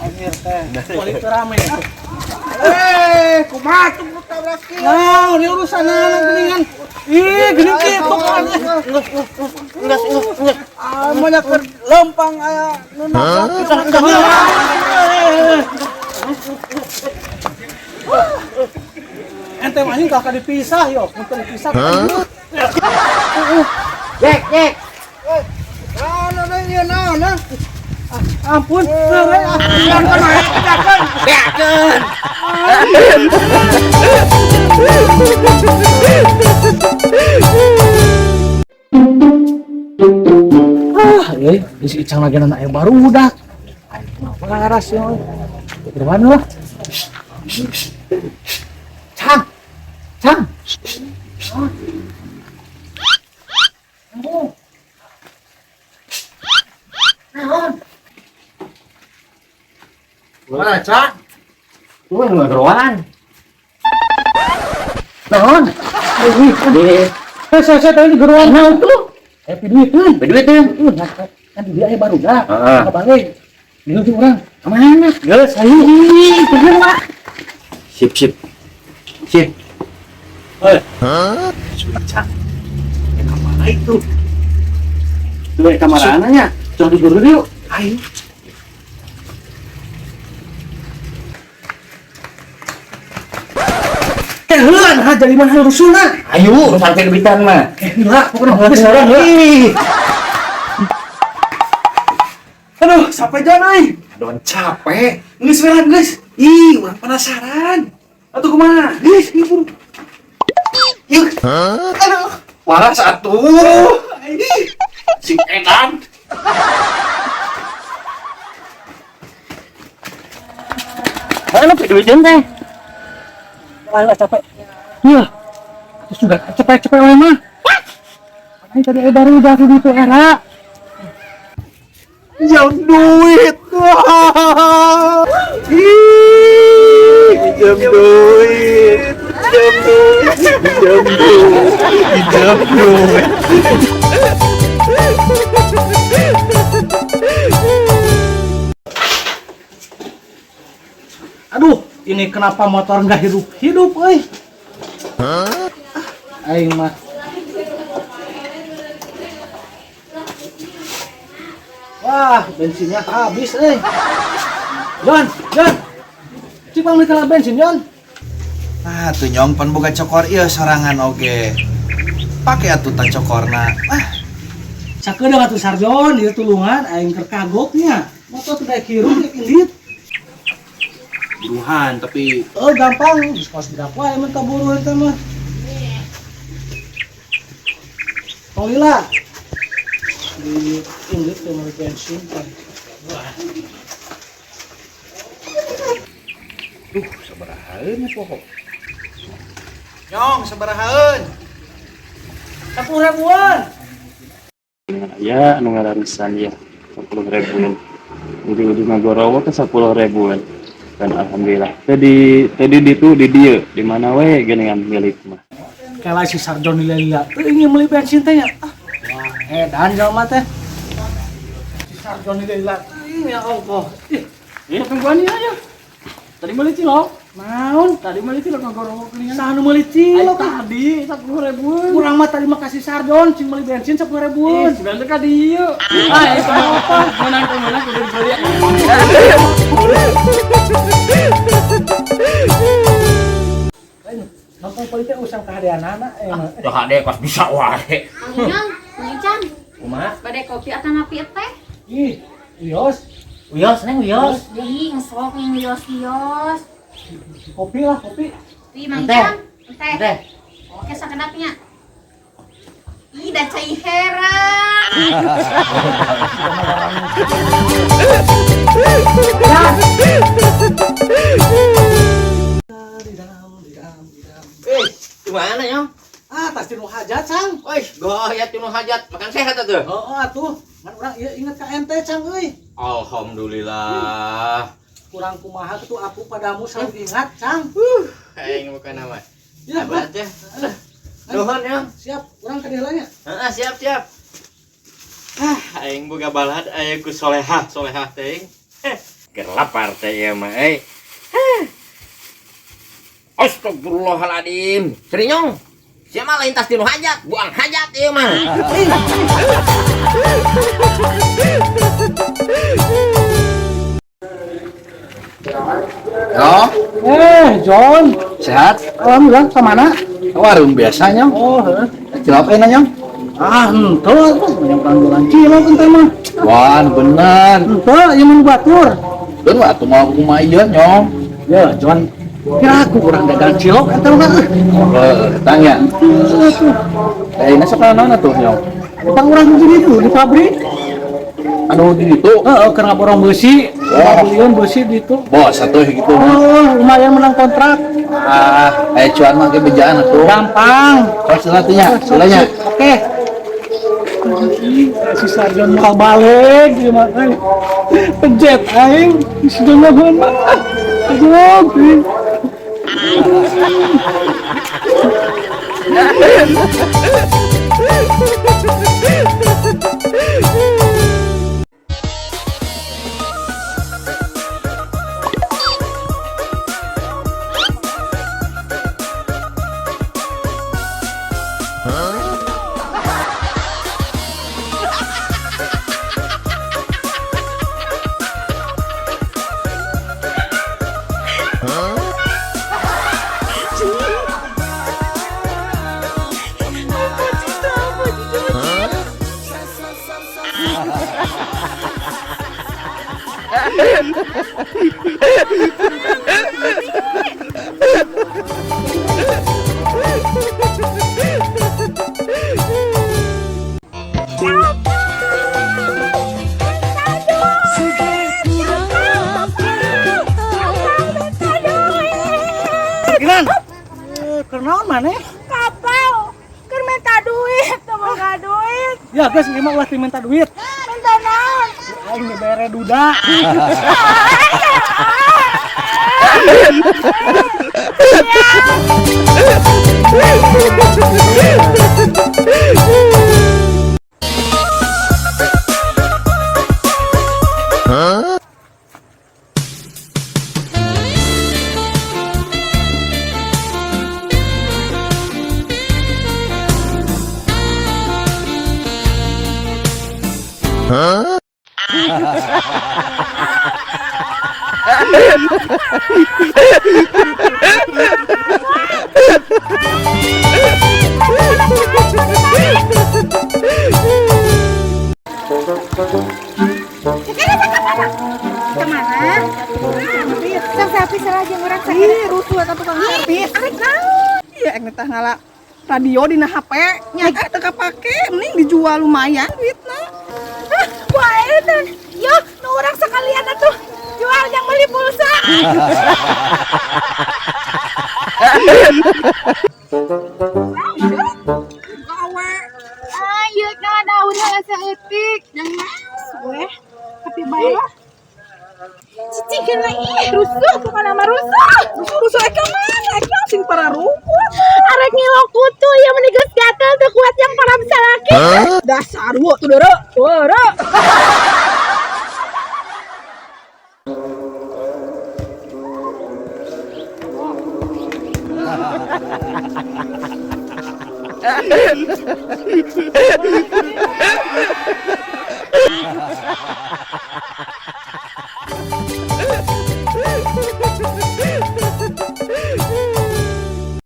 Anjir teh. Kulit rame. Eh, kumaha tuh tabrak kieu? Nah, ini urusan anak geningan. Ih, geuning kitu kan. Enggak, enggak, enggak. Ah, banyak keur lempang aya nu nabrak. Ente mah anjing kakak dipisah yo, mun dipisah. Jek, Jek. Naon naon ieu naon ah? Ampun, heureuy ah. Kan kan aya kejakeun. Beakeun. Ah, euy, si Icang lagi nana aya barudak. Aing mah waras yo. Ke mana lah? Cang. Cang. Naon? Mana, Cak? Tuh ngegeroan. Naon? Ih, Eh, saya tadi geruan. naon tuh? Eh, duit euy. Duit tuh. Kan dia aya barudak. Heeh. Kabalik. Minum tuh urang. Kemana? Geus, ayo. Ih, bener lah. Sip, sip. Sip. Eh. Sudah, Cang. Eh, kamana itu? Tuh kamar anaknya. Coba dulu yuk. Ayo. Eh, heula nah jadi mana rusuna? Ayo, sampai kebitan mah. Eh, heula, pokoknya geus urang heula. Ih. Aduh, sampai jalan euy. Aduh, capek. Geus weran geus. Ih, urang penasaran. Atuh kumaha? Geus, geus buru. Yuk. Aduh, waras atuh. Ih, si edan. Mana duitin teh? Ayo capek. Iya. Terus juga cepet-cepet wae mah. Ini tadi aya barudak di ditu era. Jam duit. Wah. Ih, jam duit. Jam duit. Jam duit. Jam duit. Aduh, ini kenapa motor nggak hidup-hidup, euy? Aing mah. Wah, bensinnya habis, euy. John, John. Cik bang beli bensin, John. Ah, tuh nyong pan boga cokor ieu sorangan oge. Pake atuh ta cokorna. Ah, Sakedeung atuh Sarjon, ieu tulungan aing keur kagoknya. Motor tuh daek hirup daek indit. buruhan tapi Oh, gampang, geus kos budak wae mun kaburu eta mah. Tong lila. Di indit teh meuli bensin kan. duh sabarahaeun pokok. Nyong sabarahaeun? 10 ribuan. Ya, anu ngararisan ya 10 ribuan. Ujung-ujung ngagorowok ke 10 ribuan. Dan alhamdulillah. Tadi tadi di tuh di dieu, di mana we geuningan milik mah. Kayak si Sarjon lila-lila. Teu ingin meuli bensin teh nya. Ah, wah, edan jelema teh. Si Sarjon lila-lila. Teuing ya Allah. Ih, Iya, tungguan ieu ya. Tadi meuli cilok. naon? Tadi meuli cilok ngagorowok geuningan. Saha nu meuli cilok ah? Tadi 10 ribuan. Urang mah tadi mah kasih Sarjon cing meuli bensin 10 ribuan. Ih, sebenarnya ka dieu. Ah, itu apa? Menang menang kudu dibeli. Lain, nonton politik usang kahadeanana eh mah. Ya hade kos bisa wae. Mang Inyong, Mang Ican, Kumaha? bade kopi atau napi teh? Ih, wios, Wios, Neng, wios. Ih, ngesok yang wios-wios. Kopi lah, kopi. Ih, Mang Teh. Ican, teh. Teh. Oke, sakedapnya. Ih, da cai herang. Eh, di mana, Nyong? Ah, tas tinu hajat, Cang. Wih, goyat tinu hajat. Makan sehat atuh. Oh, atuh. Ngan urang ieu inget ka ente, Cang euy. Alhamdulillah. Kurang kumaha tuh aku padamu selalu ingat, Cang. Aing bukan nama. Ya, Hebat ya. Nuhun, Nyong. siap, urang ka dieu nya. Heeh, siap, siap. Ah, aing boga balad aya ku solehah, solehah teh. Keur lapar teh ieu mah euy. Astagfirullahaladzim. Serinyong. Sia mah lain tas tinu hajat, buang hajat ieu mah. Yo, Eh, John. sehat? Alhamdulillah, ke mana? Ke warung biasanya. Oh, heeh. Cilok enak nyong. Ah, henteu atuh banyak urang jualan cilok ente mah. Wah, bener. Henteu, ieu mah nu batur. Bener atuh mau kumaha ieu nyong. Ya, John. Kira aku kurang dagang cilok eta mah. Oh, tanya. Eh, ini sok naon atuh nyong? Utang urang di ditu di pabrik. Anu di ditu. Heeh, keur ngaborong beusi. Oh. Belian beusi di ditu. Bos atuh gitu. Oh, lumayan menang kontrak. Ah, eh cuan mah ge bejaan atuh. Gampang. Sok sila teh nya, sila nya. Oke. Si Sarjon mau balik ieu mah euy. Pejet aing si John mah. Aduh. Kinan. Keur naon maneh? Kapal, keur minta duit, teu boga duit. Ya geus ieu mah ulah teu minta duit. Minta naon? Aing dibere duda. Kemana? Sang servis salah jeung urang sakit rusuh eta tukang servis. Arek naon? Iya, ek tah ngala radio dina HP nya teu kapake, mending dijual lumayan duitna. Hah, wae teh. Yo, nu urang sekalian atuh jual yang beli pulsa. Gawe. Ah, ieu kana daun heula saeutik. Yang mas we. Tapi bae lah. Cicing kana ih rusuh pokona mah rusuh. Rusuh ek mana? Ek sing para rumput. Arek ngilo kutu ya meni geus gatel teu kuat yang para salaki. Dasar wo tuh dere. Dere.